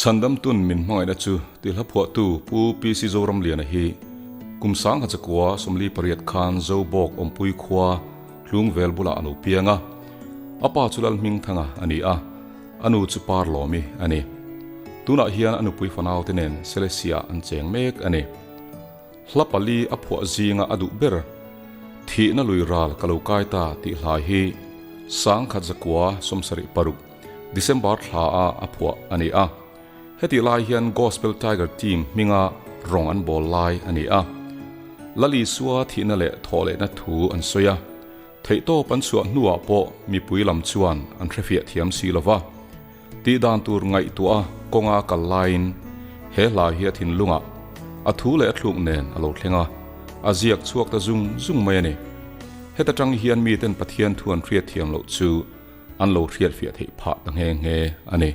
Chhandamtun min hmangaihna chu ti hla phuahtu Pu PC Zoramliana hi kum 1948 khan Zobawk awmpui khua Hlungvel bulah a lo piang a. A pa chu Lalhmingthanga a ni a, a nu chu Parlawmi a ni. Tunah hian a nupui fanaute nen Selesia an cheng mek a ni. Hla pali a phuah zinga a duh ber, Thihna lui ral ka lo kai ta tih hlai hi 1976 December thla a a phuah a ni a. Hetih lai hian Gospel Tiger Team hminga rawng an bawl lai a ni a. Lalisua thihna leh thawhlehna thu an sawi a. Theihtawp an chhuah hnuah pawh mipui lam chuan an hrefiah thiam si lo va. Tih dan tur ngaihtuah a kawnga kal laiin he hla hi a thinlungah a thu leh a thluk nen a lo thleng a, a ziak chhuak ta zung zung mai a ni. Heta tang hian miten Pathian thu an hriat thiam loh chu an lo hriatfiah theih phah ta nghe nghe a ni.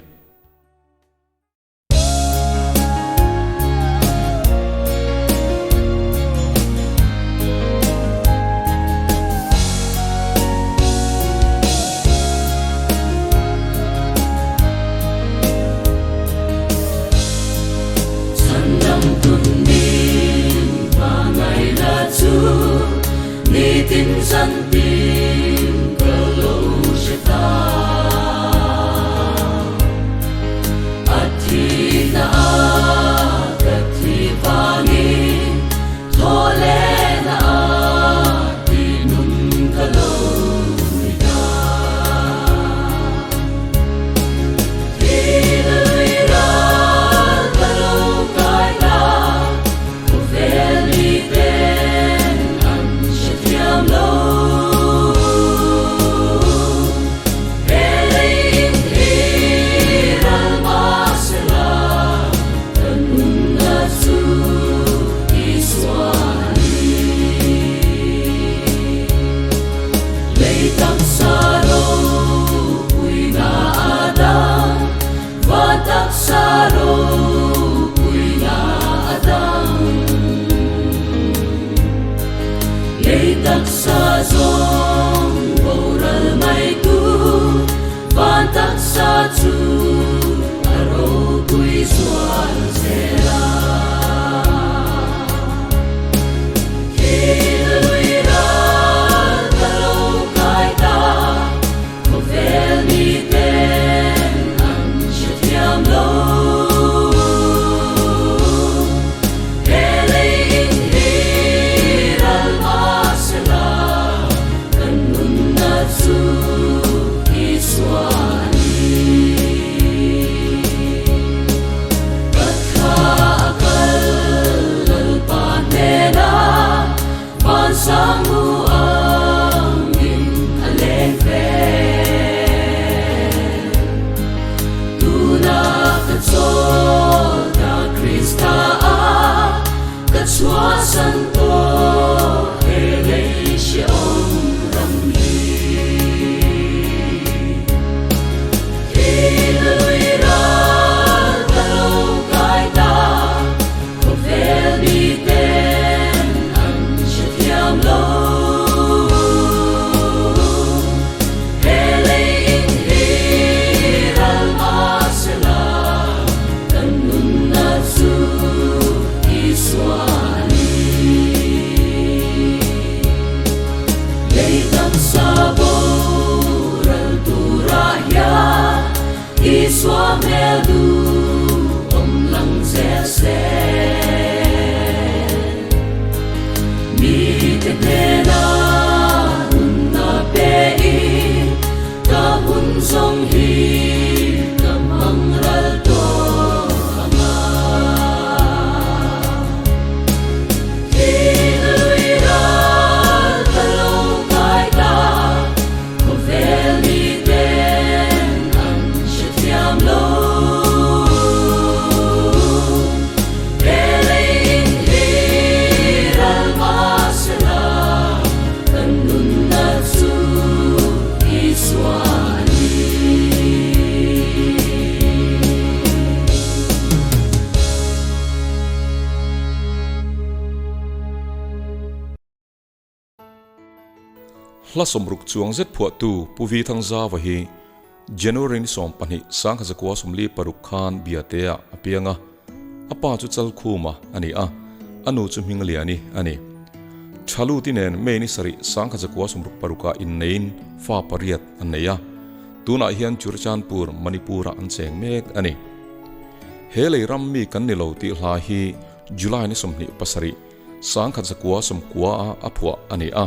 Hla sawmruk chuang zet phuahtu Pu Vi Thangzava hi. January ni 12 1946 khan Biate-ah a piang a. A pa chu Chalkhuma a ni a, a nu chu Hmingliani a ni. Thaluti nen May ni sarih 1966-ah inneiin fa pariat an nei a. Tunah hian Churachandpur, Manipur-ah an cheng mek a ni. He lei ram mi kan ni lo tih hla hi July ni 27, 1990-ah a phuah a ni a.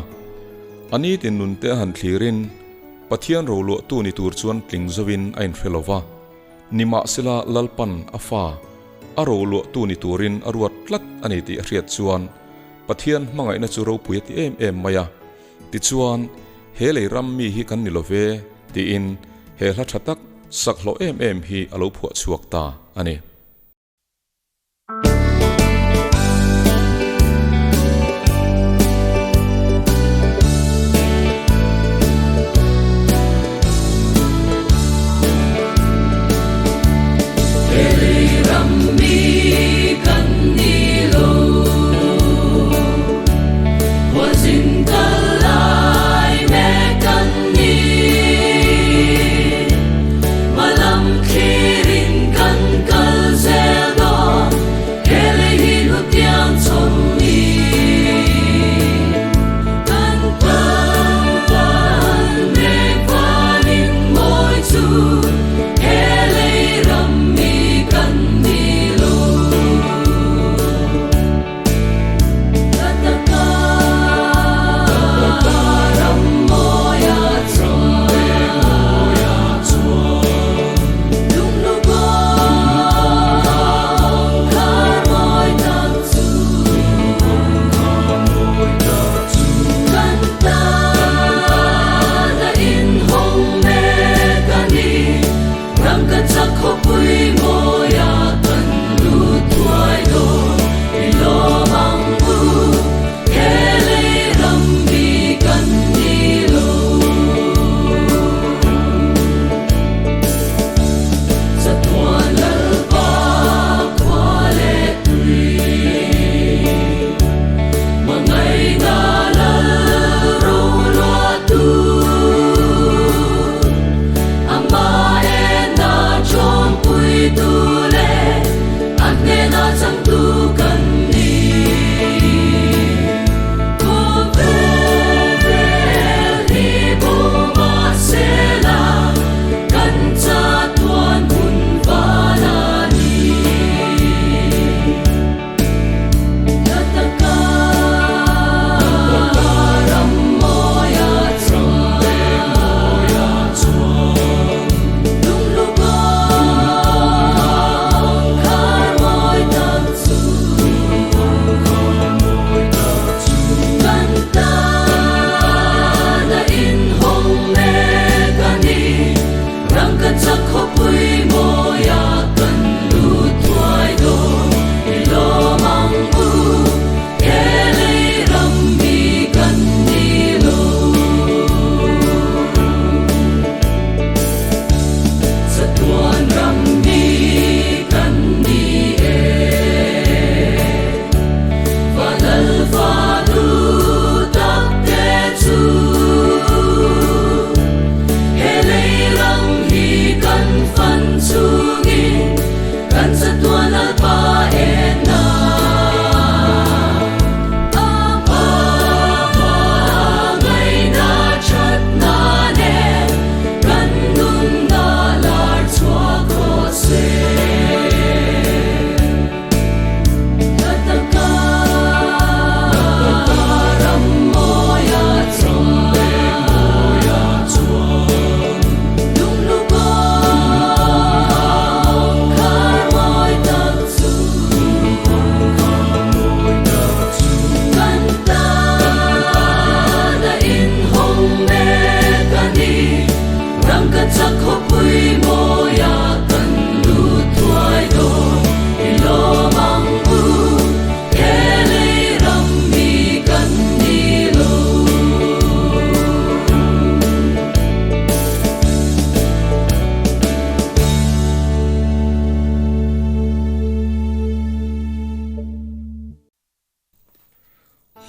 A nitin nunte a han thlirin Pathian roluahtu ni tur chuan tling zoin a inhre lo va. Nimahsela Lalpan a fa a roluahtu ni turin a ruat tlat a ni tih a hriat chuan Pathian hmangaihna chu ropui a ti em em mai a. Tichuan, he lei ram mi hi kan ni lo ve, tiin he hla tha tak sak hlawh em em hi a lo phuah chhuak ta a ni.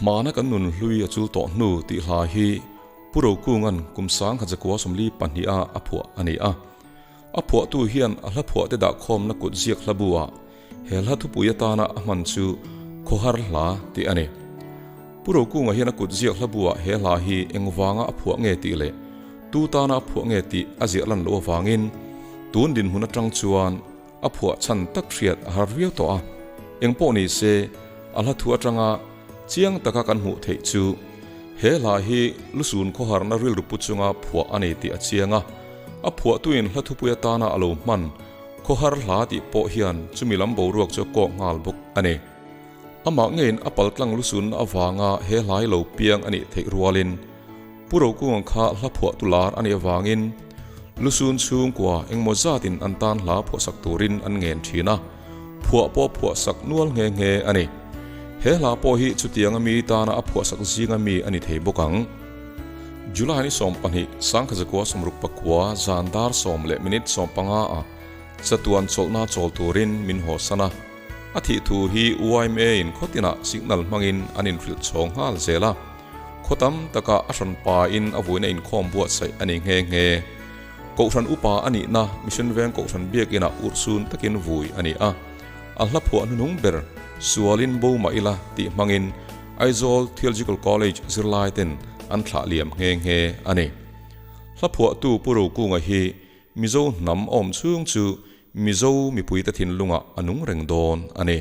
Hmana kan nun hlui a chul tawh hnu tih hla hi Pu Rokunga'n kum 1942 a a phuah a ni a. A phuahtu hian a hla phuahte dahkhawmna kut ziak hla bu ah he hla thupui atana a hman chu Khawhar hla tih a ni. Pu Rokunga hian a kut ziak hla bu ah he hla hi engvanga a phuah nge tih leh tu tana a phuah nge tih a ziah lan loh avangin tun dinhmun atang chuan a phuah chhan tak hriat a har viau tawh a. Engpawh ni se a hla thu atanga chiang taka kan hmuh theih chu he hla hi lusun khawharna rilru pu chunga phuah a ni tih a chiang a. A phuahtuin hla thupui atana a lo hman khawhar hla tih pawh hian chumi lam boruak chu a kawk nghal bawk a ni. Amah ngeiin a paltlang lusunna avanga he hlai lo piang a nih theih rualin Pu Rokunga kha hla phuahtu lar a nih avangin lusun chhungkua engmaw zatin an tan hla phuahsak turin an ngen thin a, phuah pawh phuahsak nual nghe nghe a ni. He hla pawh hi chutianga mi tana a phuahsak zinga mi a ni thei bawk ang. July ni 12, Sangkhazakua 64 zan dar sawm leh minute 15 a chatuan chawlhna chawl turin min haw san a. A thih thu hi YMA in khawtinah signal hmangin an inhrilh chhawng nghal zel a. Khaw tam takah a hran pa in a vuina inkhawm buatsaih a ni nghe nghe. Kohhran upa a nihna Mission Veng Kohhran Biakinah urhsun takin vui a ni a. A hla phuah hnuhnung ber Sualin bo mah ila tih hmangin Aizawl Theological College zirlai ten an thlah liam nghe nghe a ni. Hla phuahtu Pu Rokunga hi Mizo hnam awm chhung chu Mizo mipuite thinlungah a nung reng dawn a ni.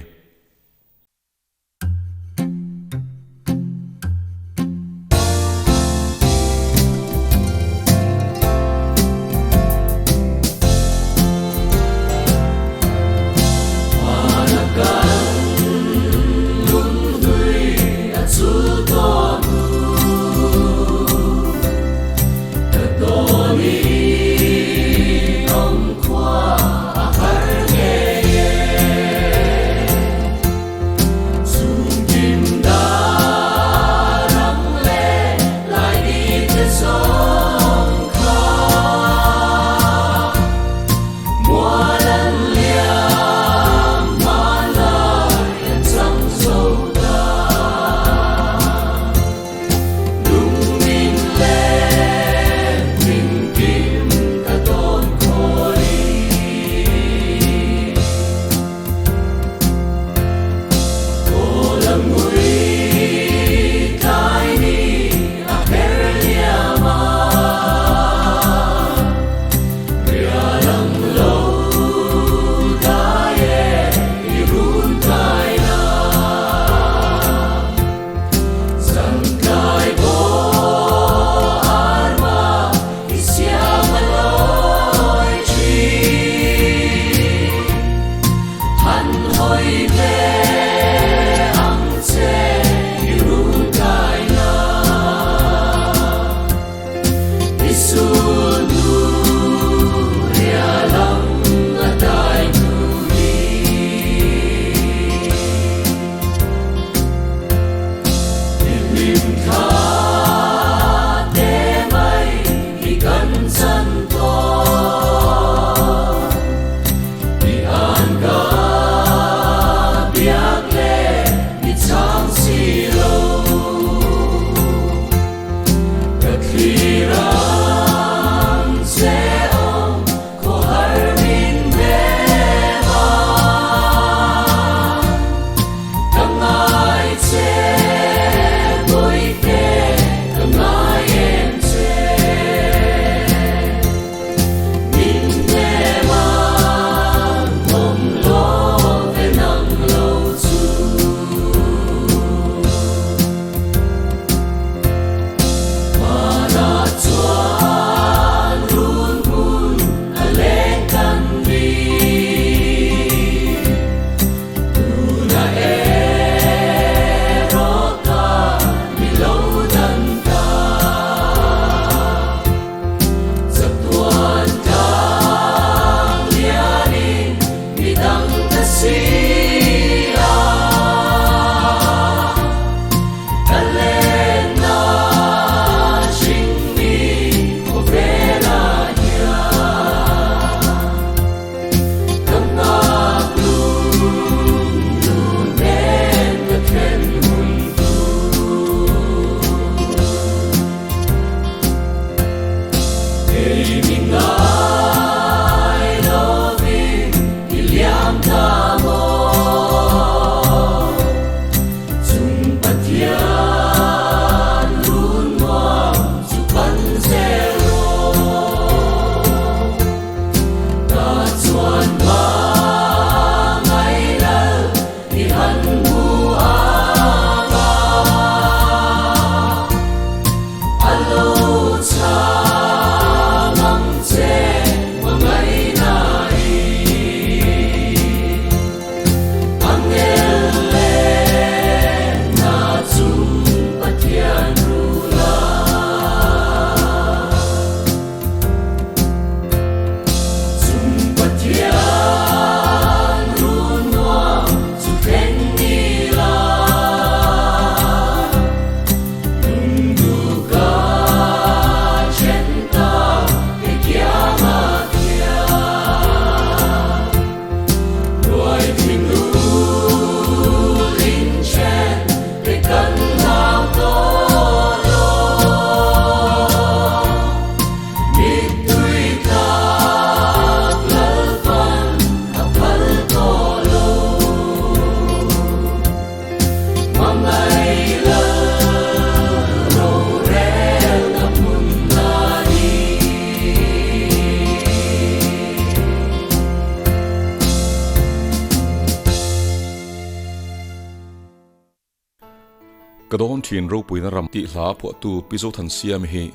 Ka dawn thin ropuina ram tih hla phuahtu Pi Zothansiami hi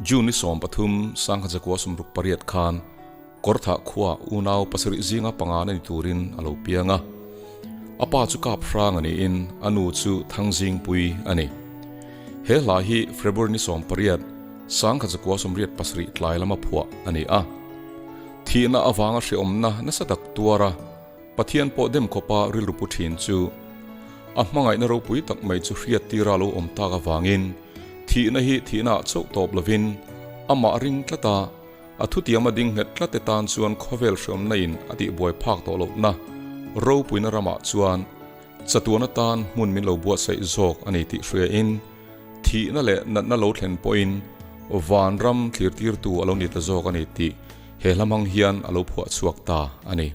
June ni 13, 1968 khan Kawrthah khua unau pasarih zinga pangana ni turin a lo piang a. A pa chu kap hrang a niin a nu chu Thangzingpui a ni. He hla hi February ni 18, 1987 tlai lama phuah a ni a. Thihna avanga hreawmna nasa tak tuar a, Pathian pawh dem khawpa rilru pu thin chu a hmangaihna ropui tak mai chu hriat tira lo awm tak avangin thihna hi thihna ah chauh tawp lovin amah ring tlat a, A thutiam a ding nghet tlat te tan chuan khawvel hreawmna in a tihbuai phak tawh lohna ropuina ramah chuan chatuan atan hmun min lo buatsaih zawk a ni tih hria in thihna leh natna lo thlen pawhin vanram thlirtirtu a lo ni ta zawk a ni tih he hla hmang hian a lo phuah chhuak ta a ni.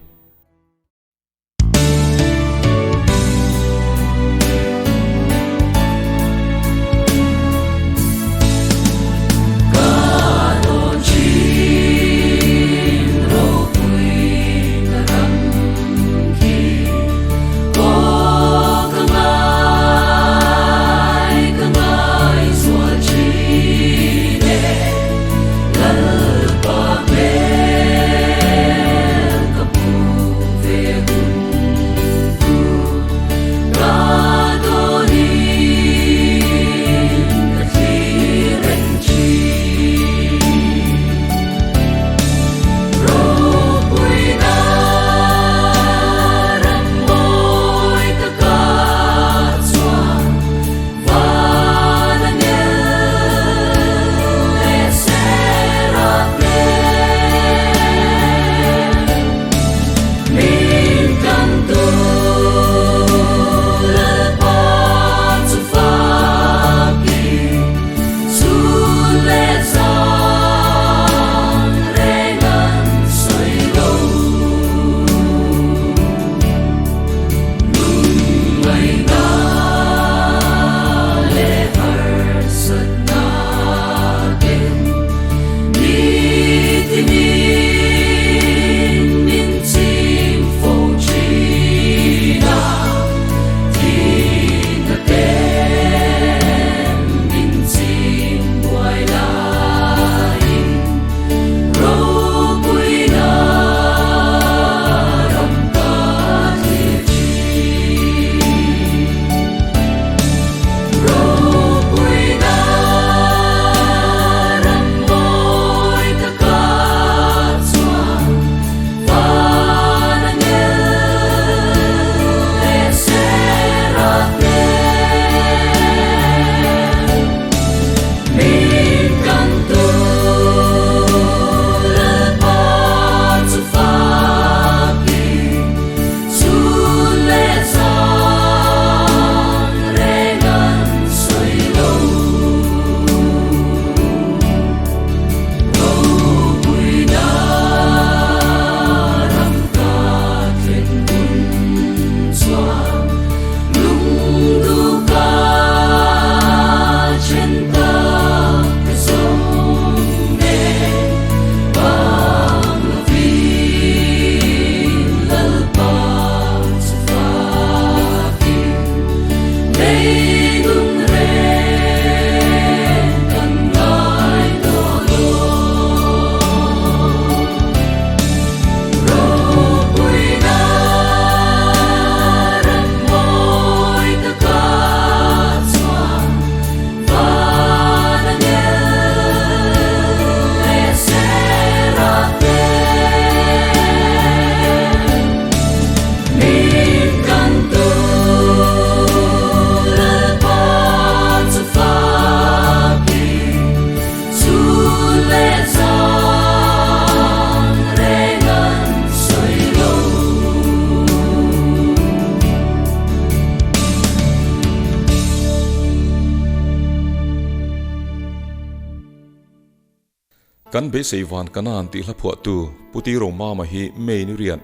Kan beisei van Kanan tih hla phuahtu Pu Ti Romama hi May ni rian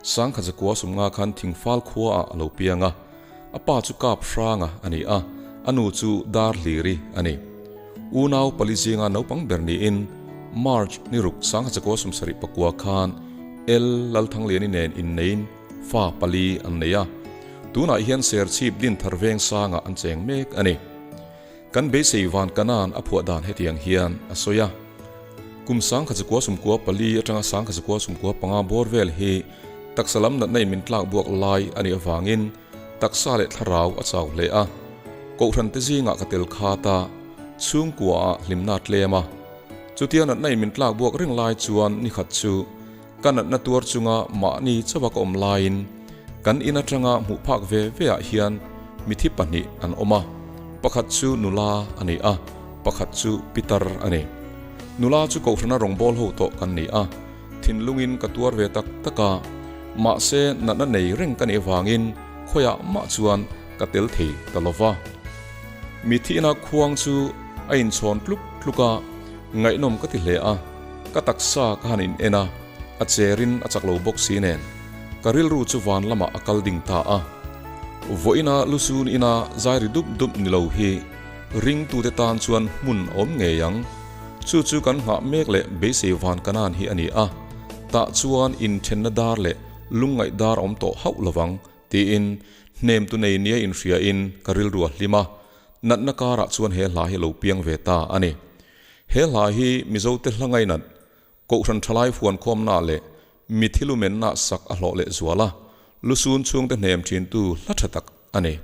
Sangkhat zakua sumnga khan Thingfal khuaah a lo piang a. A pa chu Kap Hranga a ni a, a nu chu Dar Hliri a ni. Unau pali zinga naupang ber niin March ni ruk 1979 khan L Lalthangliani nen inneiin fa pali an nei a. Tunah hian Serchhip Dinthar Vengsangah an cheng mek a ni. Kan beisei van Kanan a phuah dan hetiang hian a sawi a, Kum 1994 atanga 1995 bawr vel hi taksa lam natna in min tlak buak lai a nih avangin taksa leh thlarau a chau hle a. Kohhran te zingah ka tel khat a, chhungkua ah hlimna a tlem a. Chutia natna in min tlak buak reng lai chuan nikhat chu Ka natna tuar chunga mahni chauha ka awm laiin kan in atanga hmuh phak ve ve ah hian mithi pahnih an awm a, pakhat chu nula a ni a, pakhat chu pitar a ni. Nula chu kohhrana rawngbâwl ho tawh kan ni a, thinlungin ka tuar ve tak tak a, mahse natna nei reng ka nih avangin khawiah mah chuan ka tel thei ta lo va. Mithi ina khuang chu a inchhawn tluk tluk a, ngaihnawm ka ti hle a. Ka taksa ka han in en a, a cherin a chak lo bawk si nen, ka rilru chu van lamah a kal ding ta a. Vawiina lusun ina zai ri dup dup ni lo hi ringtute tan chuan hmun a awm ngei ang. Chu chu kan nghah mek leh beisei van kanan hi a ni a, tah chuan inthenna dar leh lungngaih dar a awm tawh hauh lovang tiin hnemtu nei nia inhriain ka rilru a hlim a, natna karah chuan he hla hi a lo piang ve ta a ni. He hla hi Mizote hla ngainat, Kohhran thalai fuankhawmna leh mi thilumenna sak a hlawh leh zual a, lusun chhungte hnem thintu hla tha tak a ni.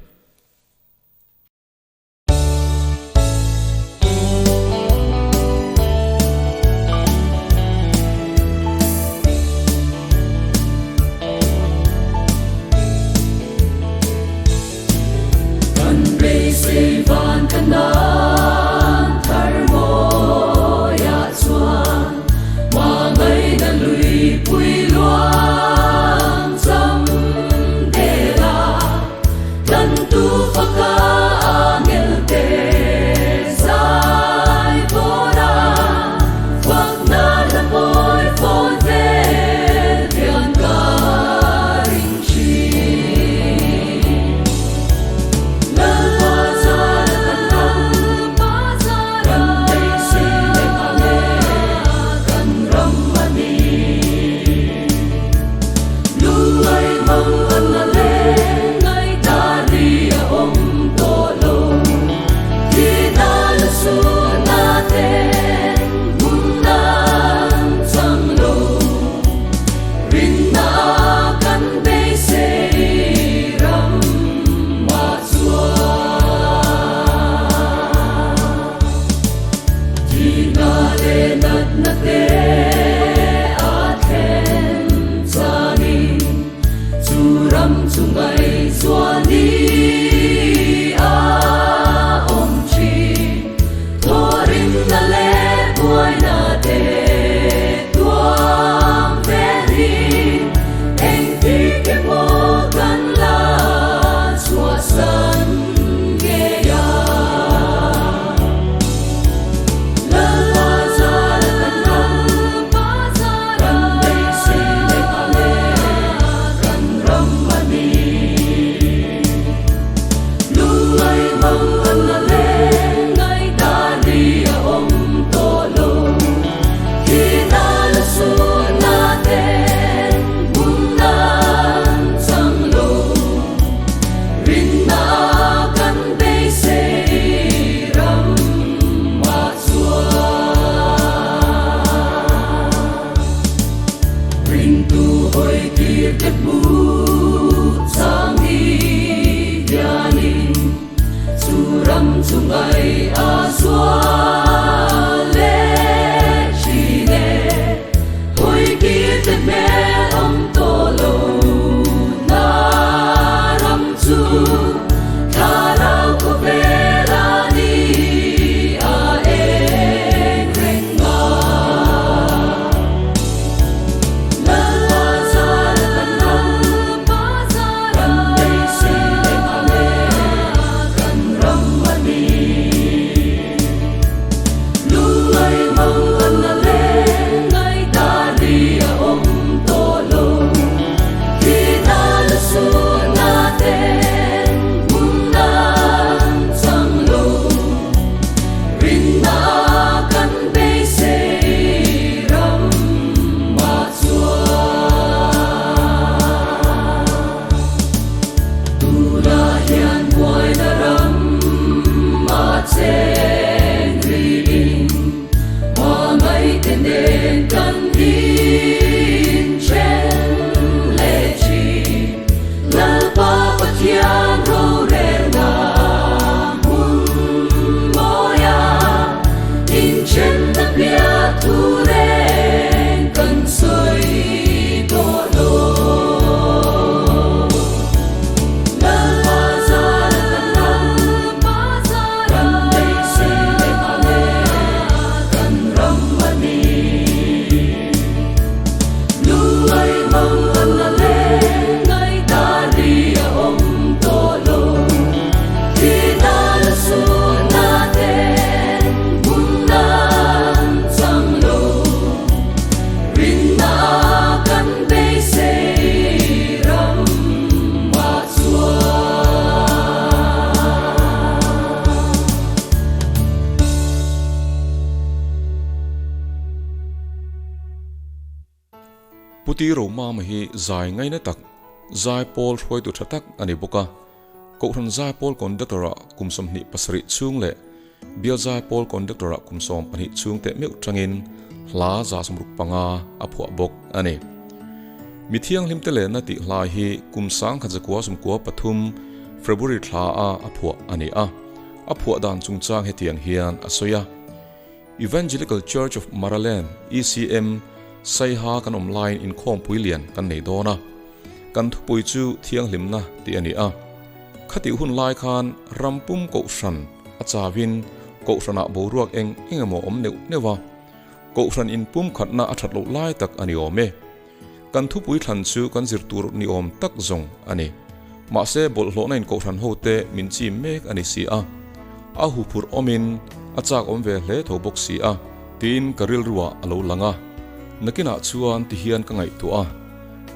Kan beisei van ka nan thar mawiah chuan hmangaihna lui pui luang cham tel a. nen kan inthen leh thin. Lalpa Pathian rorelna hmun mawia inthenna bia thu reng kan sawi tawh lo. Lalpa zara kan ram, kan beisei leh a leh kan ram a ni. Lungngai mang an la leh ngaihdan ri a awm tawh lo. Thihna la sunna ten hmun an chang lo. Rinna kan beisei ram ah chuan. Puti Romama hi zai ngaina tak, zai pawl hruaitu tha tak a ni bawk a. Kohhran zai pawl conductor-ah kum 27 chhung leh bial zai pawl conductor-ah kum 12 chhung teh meuh tangin hla 165 a phuah bawk a ni. Mi thianghlim te lehna tih hla hi kum 1993 February thla a a phuah a ni a. A phuah dan chungchang hetiang hian a sawi a. Evangelical Church of Maraland, ECM, Saiha kan awm laiin inkhawmpui lian kan nei dawn a. Kan thupui chu thianghlimna tih a ni a. Khatih hun lai khan ram pum kohhran a chauhin kohhranah boruak eng eng emaw awm neuh neuh a. Kohhran inpum khatna a that loh lai tak a ni awm e. Kan thupui thlan chu kan zir tur ni awm tak zawng a ni. Mahse bawlhhlawhna in kohhran hote min chim mek a ni si a. A huphurh awmin a chak awm ve hle tho bawk si a. Tiin ka rilruah a lo lang a. Nakinah chuan ti hian ka ngaihtuah a.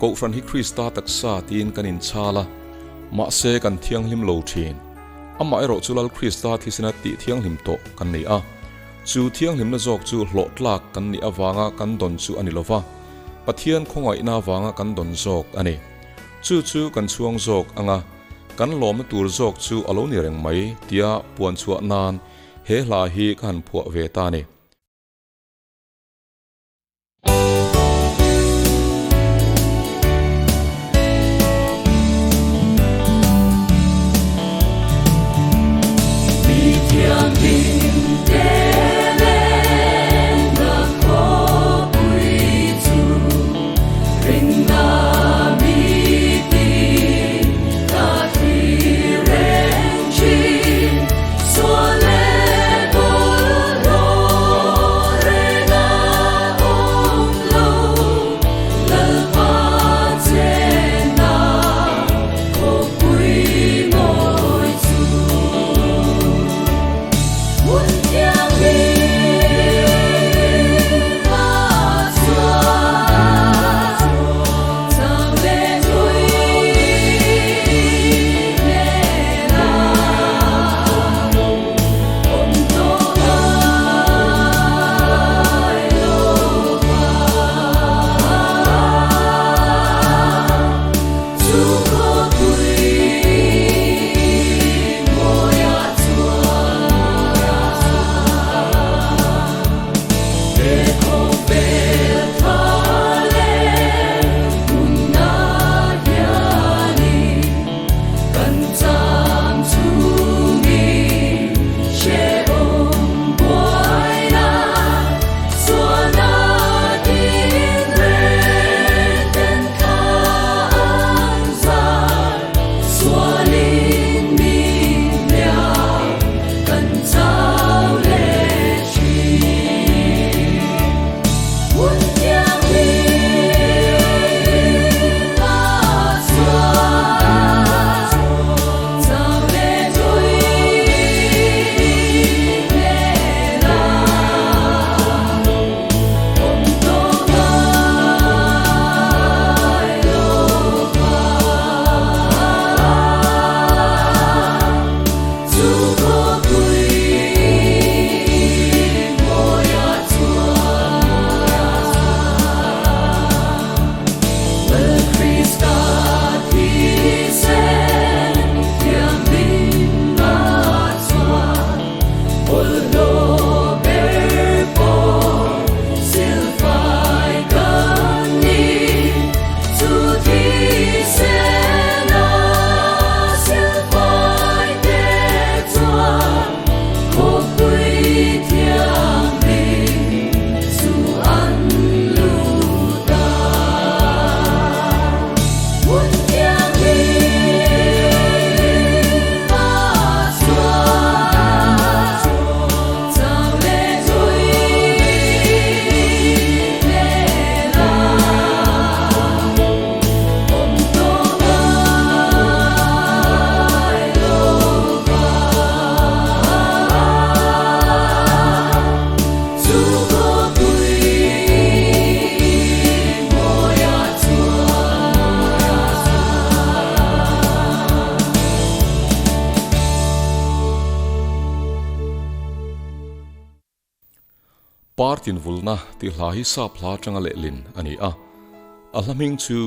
Kohhran hi Krista taksa tiin kan inchhal a. Mahse kan thianghlim lo thin. Amaherawh chu Lal Krista thisena tih thianghlim tawh kan nei a. Chu thianghlimna zawk chu hlawhtlak kan nih avanga kan dawn chu a ni lova. Pathian khawngaihna avanga kan dawn zawk a ni. Chu chu kan chhuang zawk ang a, kan lawmna tur zawk chu a lo ni reng mai tia puan chhuah nan he hla hi ka han phuah ve ta a ni. Mi thianghlim te lenna khawpui chu rinna mitin ka thlir reng thin. Sual leh bawlhhlawh. Partin vulna tih hla hi sap hla atanga lehlin a ni a. A hla hming chu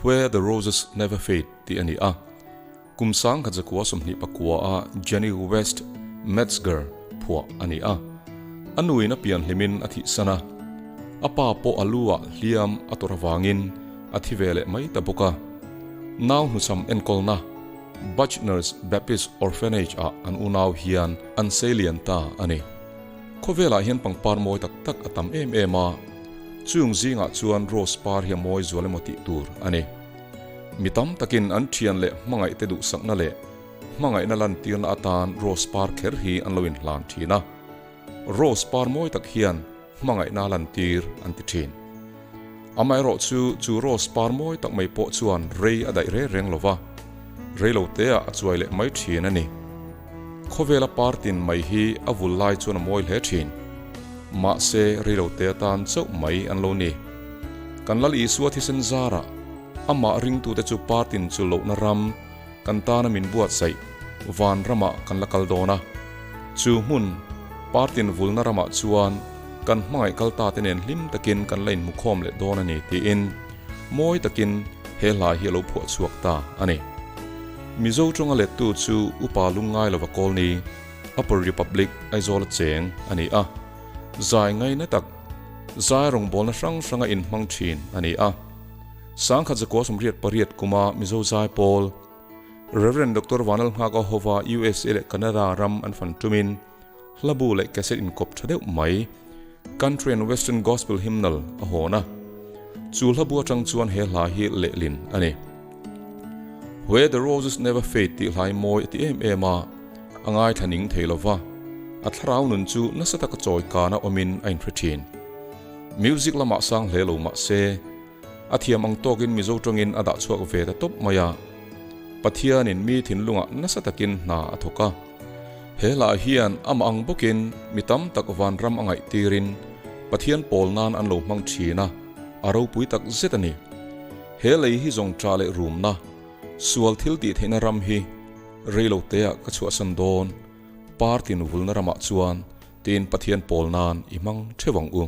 Where the Roses Never Fade tih a ni a. Kum 1924 a Jenny West Metzger phuah a ni a. A nuin a pian hlimin a thihsan a. A pa pawh a lu ah hliam a tawrh avangin a thi ve leh mai ta bawk a. Nau hnuchham enkawlna Buckner's Baptist Orphanage ah an unau hian an seilian ta a ni. Khawvelah hian pangpar mawi tak tak a tam em em a, chung zingah chuan rose par hi a mawi zual emaw tih tur a ni. Mi tam takin an thian leh hmangaihte duhsakna leh hmangaihna lantirna atan rose par kher hi an lo inhlan thin a, rose par mawi tak hian hmangaihna lantir an ti thin. Amaherawh chu chu rose par mawi tak mai pawh chuan rei a daih reng reng lo va, rei lo teah a chuai leh mai thin a ni. Khawvela par tin mai hi a vul lai chuan a mawi hle thin. Mahse, rei lo te atan chauh mai an lo ni. Kan Lal Isua thisen zarah amah ringtute chu par tin chu lohna ram kan tana min buatsaih van ramah kan la kal dawn a. Chu hmun, par tin vulna ramah chuan kan hmangaih kal ta te nen hlim takin kan la inhmukhawm leh dawn a ni tiin mawi takin he hla hi a lo phuah chhuak ta a ni. Mizo tawnga lettu chu Upa Lungngai lova Kawlni, Upper Republic, Aizawl a cheng a ni a. Zai ngaina tak, zai rawngbawlna hrang hranga inhmang thin a ni a. Sangkhat zakua 88 kuma Mizo zai pawl, Rev. Doctor Vanal Nghaka hova USA leh Canada ram an fan tumin hlabu leh cassette inkawp tha deuh mai, Country and Western Gospel Hymnal a hawn a. Chu hlabu atang chuan he hla hi lehlin a ni. Where the Roses Never Fade tih hlai mawi a ti em em a, a ngaithla ning thei lo va, a thlarau nun chu nasa taka chawi kana awmin a inhre thin. Music lamah sang hle lo mah se, a thiam ang tawkin Mizo tawngin a dah chhuak ve ta tawp mai a. Pathianin mi thinlungah nasa takin hna a thawk a. He hla hian amah ang bawkin mi tam tak vanram a ngaihtirin Pathian pawl nan an lo hmang thin a, a ropui tak zet a ni. He lei hi zawng tah leh rumna, sual thil tih theihna ram hi reilo teah ka chhuahsan dawn, partin vulna ramah chuan tiin Pathian pawl nan i hmang theuh ang u.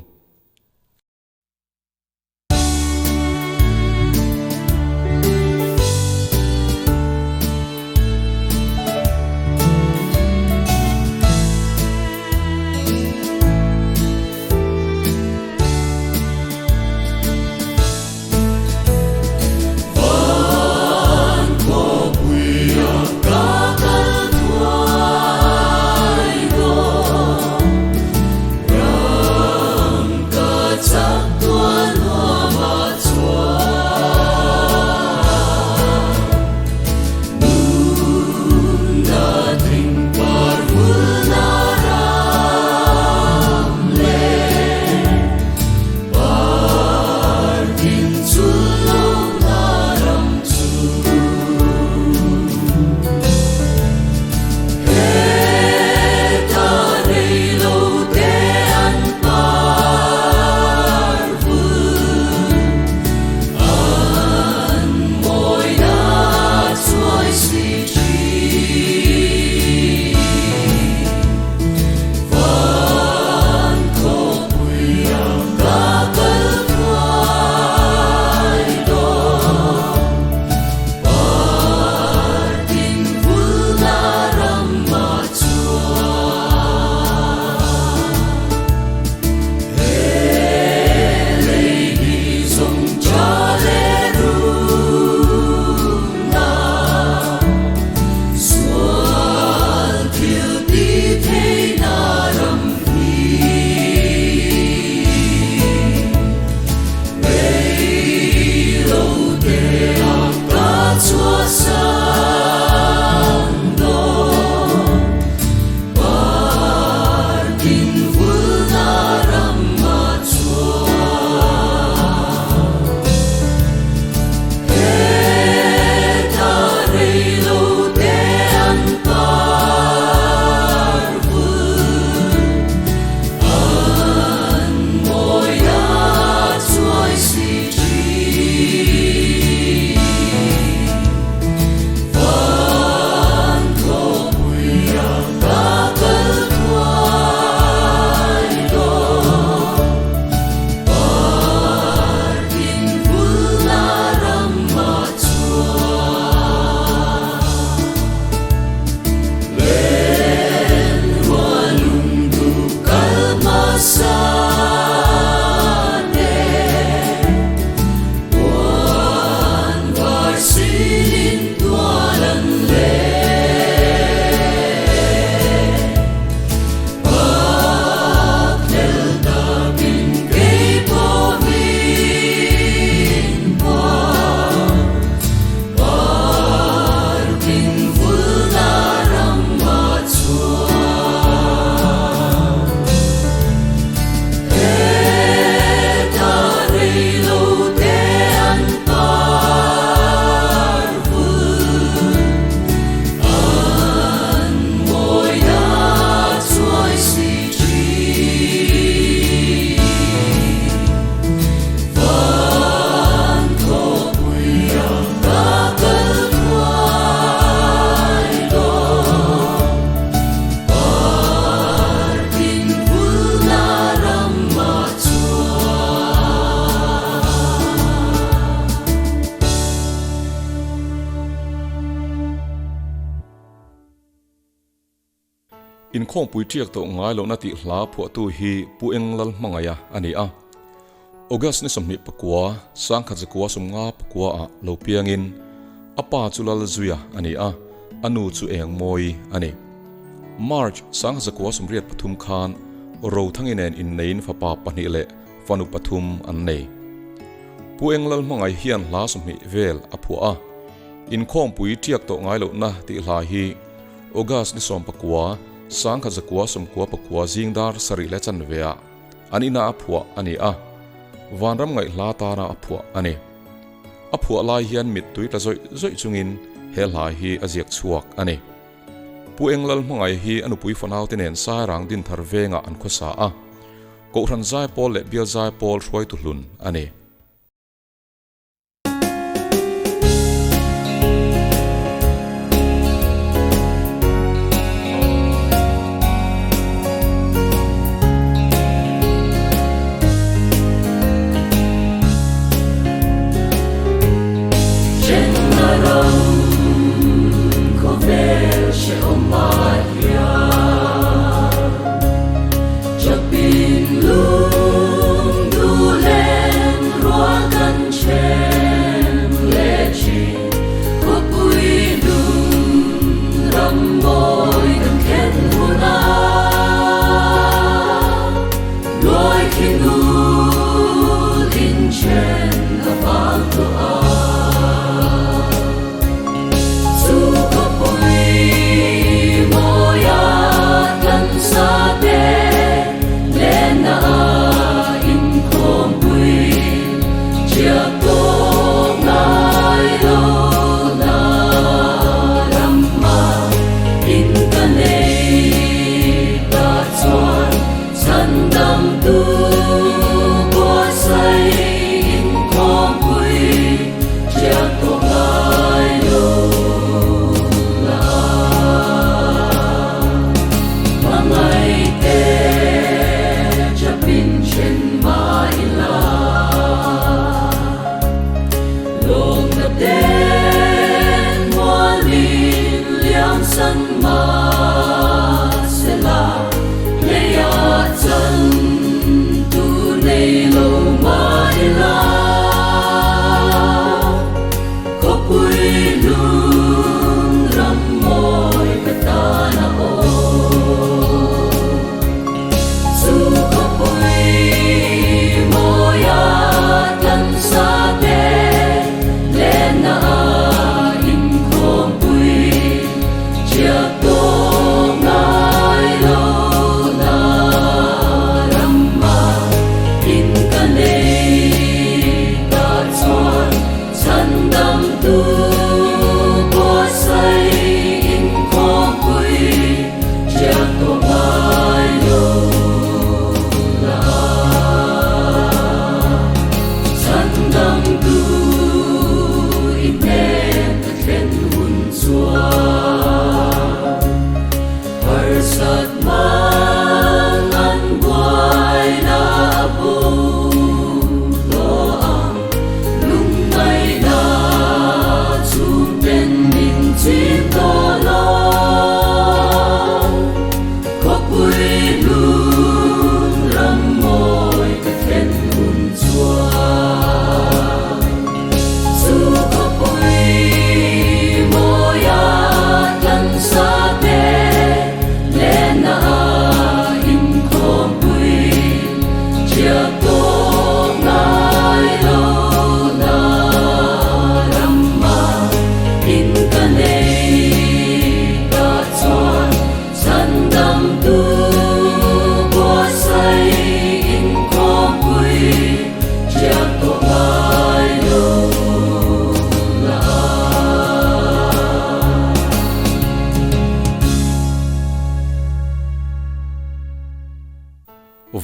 Inkhawmpui ṭiak tawh ngai lohna tih hla phuahtu hi Pu Eng Lalhmangaia a ni a. August ni 29, 1959 ah lo piangin a pa chu Lalzuia a ni a, a nu chu Engmawi a ni. March 1983 khan Rothangi nen inneiin fapa pahnih leh fanu pathum an nei. Pu Eng Lalhmangai hian hla 20 vel a phuah a, Inkhawmpui ṭiak tawh ngai lohna tih hla hi August ni 19, 1999 zing dar sarih leh chanve ah an inah a phuah a ni a, Vanram ngaih hla tana a phuah a ni. A phuah lai hian mittui tla zawih zawih chungin he hla hi a ziak chhuak a ni. Pu Eng Lalhmangai hi a nupui fanaute nen Sairang Dinthar vengah an khawsa a, Kohhran Zaipawl leh Bial Zaipawl hruaitu hlun a ni.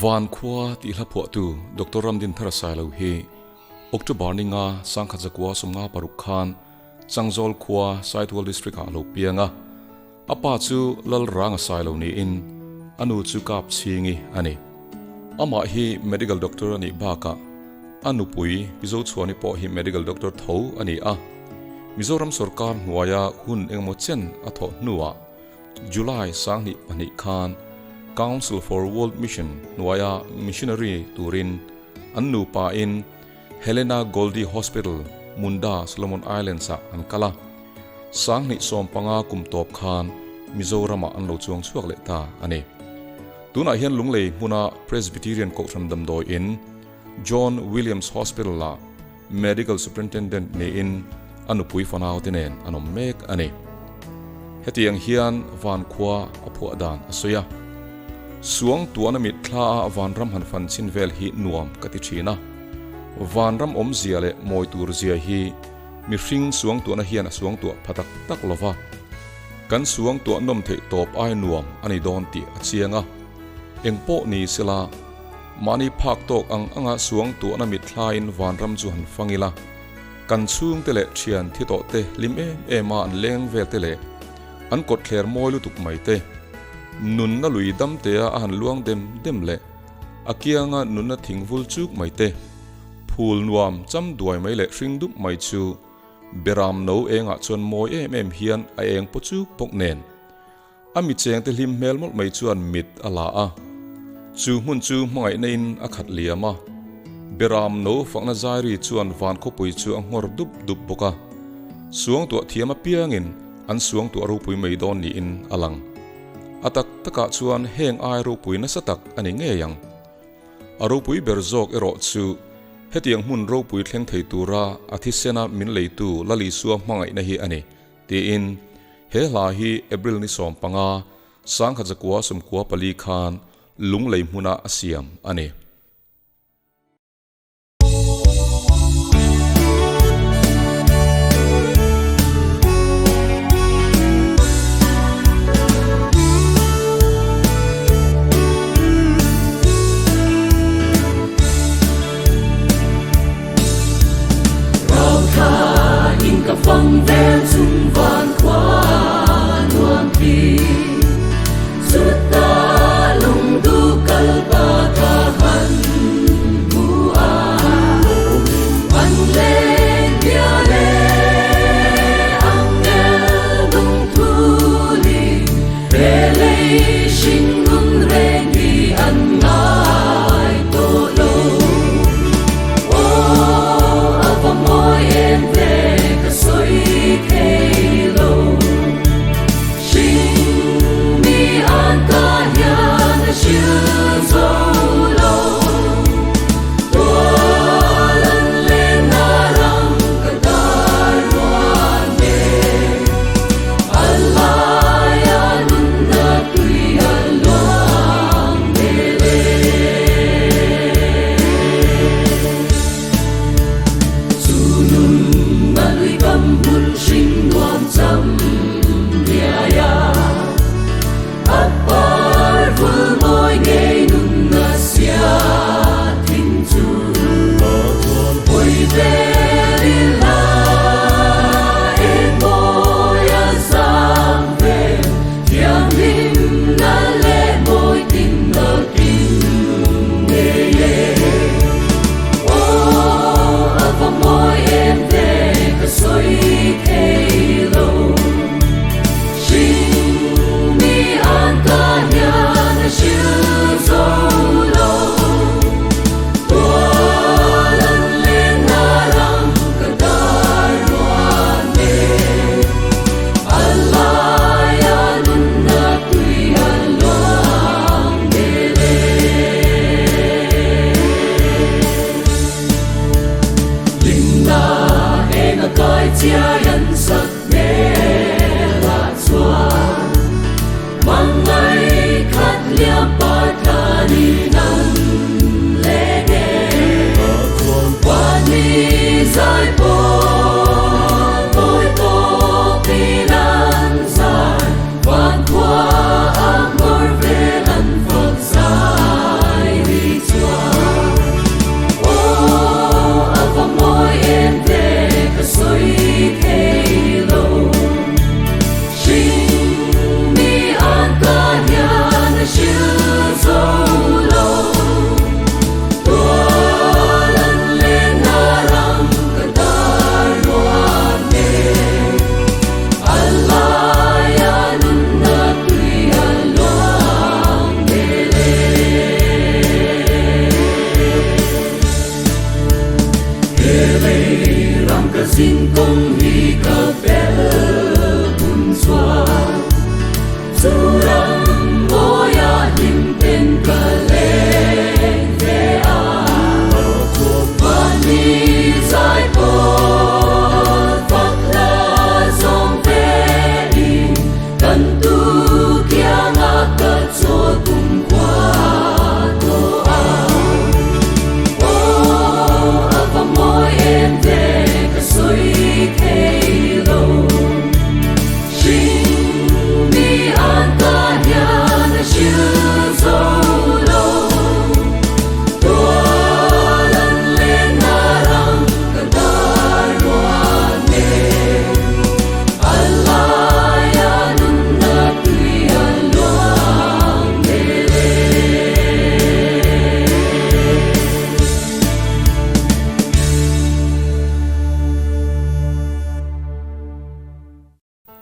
Van khua tih hla phuahtu Doctor Ramdinthara Sailo hi October ni nga sangkhat zakua sawmnga paruk khan Changzawl khua Saitual District ah a lo piang a. A pa chu Lalranga Sailo niin a nu chu Kap Chhingi a ni. Amah hi Medical Doctor a nih bakah a nupui Pi Zochhuani pawh hi Medical Doctor tho a ni a. Mizoram sawrkar hnuaia hun engemaw chen a thawh hnuah. July 2002 khan Council for World Mission hnuaia missionary turin an nupa in Helena Goldie Hospital, Munda, Solomon Islands ah an kal a. 2015 kum tawp khan Mizoramah an lo chuang chhuak leh ta a ni. Tunah hian Lunglei hmuna Presbyterian Kohhran damdawi in John Williams Hospital ah Medical Superintendent niin a nupui fanau te nen an awm mek a ni. Hetiang hian van khua a phuah dan a sawi a. Suang tuahna mitthla a vanram han fan chin vel hi nuam ka ti thin a. Vanram awmzia leh mawi tur zia hi mihring suang tuahna hian a suang tuah pha tak tak lo va. Kan suang tuah nawm theih tawp ai nuam a ni dawn tih a chiang a. Engpawh ni sela Mahni phak tawk ang anga suang tuahna mitthlain vanram chu han fang ila, kan chhungte leh thian thi tawh te hlim em em a an leng vel te leh an kawtthler mawi lutuk mai te, nunna lui dam tea a han luang dem dem leh a kianga nunna thing vul chuk mai te, phul nuam cham duai mai leh hring dup mai chu beram no engah chuan mawi em em hian a eng paw chuk bawk nen. A mi chengte hlim hmel mawlh mai chuan mit a la a, chu hmun chu hmangaihna in a khat liam a. Beram no fakna zairi chuan van khawpui chu a nghawr dup dup bawk a. Suangtuah thiam apiangin an suangtuah ropui mai dawn niin a lang. A tak takah chuan heng ai ropui nasa tak a ni ngei ang. A ropui ber zawk erawh chu hetiang hmun ropui thleng thei tura a thisena min leitu Lalisua hmangaihna hi a ni. Tiin, he hla hi April ni 15, 1994 khan Lunglei hmuna a siam a ni. Rauthla in ka fang vel chung van khua nuam ti Chuta lungdu kal pa ka han. zin kawng hi ka fel hun chuan chu ram mawiah hlim ten ka leng ve a. Mahni zai pawl fak hla zawng vein kan tu kiangah ka chawl kum khua tawh a. Aw a va mawi em ve ka sawi thei lo. Hring mi an ta hian a hril zo lo. Tual an lenna ram ka dar nuam e. A laia nunna tui a luang vel e.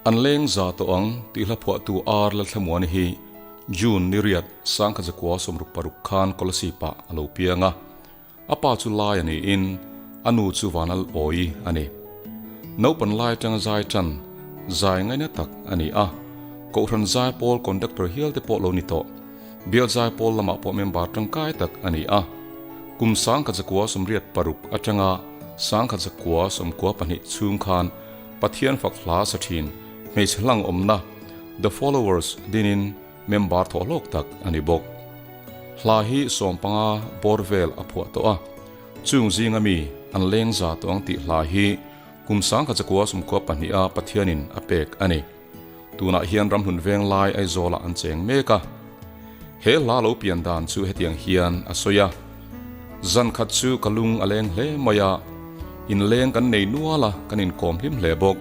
An leng za tawh ang tih hla phuahtu Ar Lalthlamuani hi June ni riat sangkhatzakua 66 khan Kolasip-ah a lo piang a. A pa chu lai a niin a nu chu Vanal Awi a ni. Naupan lai atanga zai tan zai ngaina tak a ni a, Kohhran Zaipawl conductor hial te pawh lo ni tawh. Bial Zaipawl lamah pawh member tangkai tak a ni a. Kum 1986 atanga 1992 chhung khan Pathian fak hla sa thin hmeichhe hlang awmna The Followers dinin member thawh hlawk tak a ni bawk. Hla hi sawmpanga bawr vel a phuah tawh a, chung zinga mi an leng za tawh ang tih hla hi kum 1992 a Pathianin a pek a ni. Tunah hian ramhlun veng lai Aizawlah an cheng mek a. He hla lo pian dan chu hetiang hian a sawi a, Zan khat chu ka lung a leng hle mai a, inleng kan nei nual a, kan inkawm hlim hle bawk.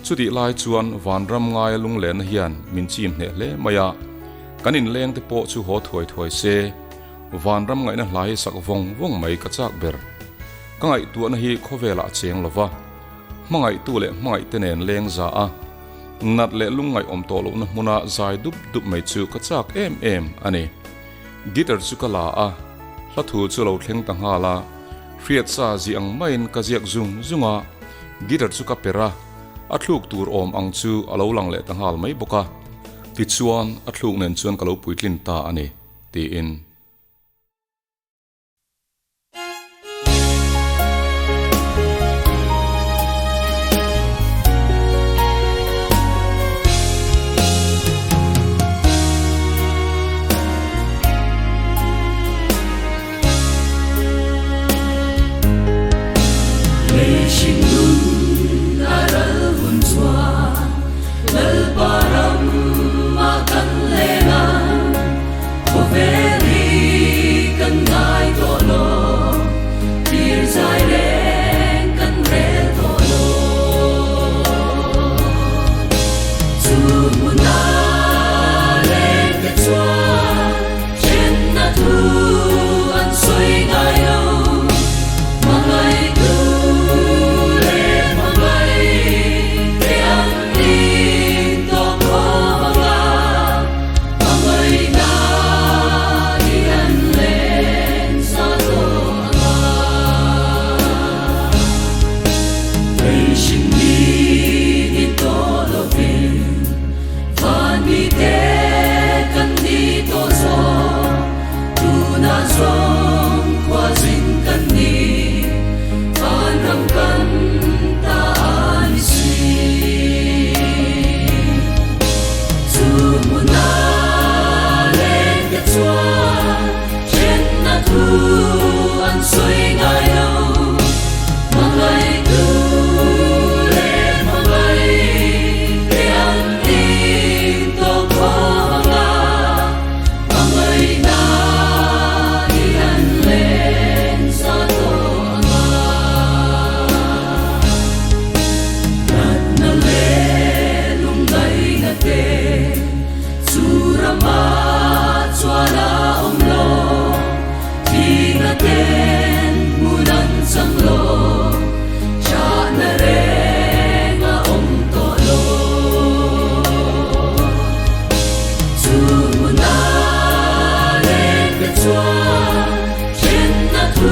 Chutih lai chuan vanram ngaia lunglenna hian min chim hneh hle mai a, kan inleng te pawh chu haw thuai thuai se, vanram ngaihna hla hi sak vawng vawng mai ka chak ber. Ka ngaihtuahna hi khawvelah a cheng lo va, hmangaihtu leh hmangaihte nen leng za a, nat leh lungngaih awm tawh lohna hmuna zai dup dup mai chu ka chak em em a ni. Guitar chu ka la a, hla thu chu lo thleng ta nghal a, hriatsa zi ang maiin ka ziak zung zung a, guitar chu ka per a, a thluk tur awm ang chu a lo lang leh ta nghal mai bawk a, tichuan a thluk nen chuan ka lo puitlin ta a ni, tiin. Lei hring nun a ral hun chuan Lalpa ram a kan leng a, Khawvel hi kan ngai tawh lo, thlir zai reng kan rel tawh lo. Chu hmuna leng te chuan thenna thu an sawi ngai lo, hmangaihtu leh hmangaih te an in tawh khawm ang a. Chu hmuna leng te chuan thenna thu an sawi ngai lo. Hmangaihtu leh hmangaih te an in tawh khawm ang a, hmangaihna i an len za tawh ang a. Natna leh lungngaihna te chu rama chuan a awm lo, thihna ten hmun an chang lo, chahna reng a awm tawh lo. Chu hmuna leng te chuan thenna thu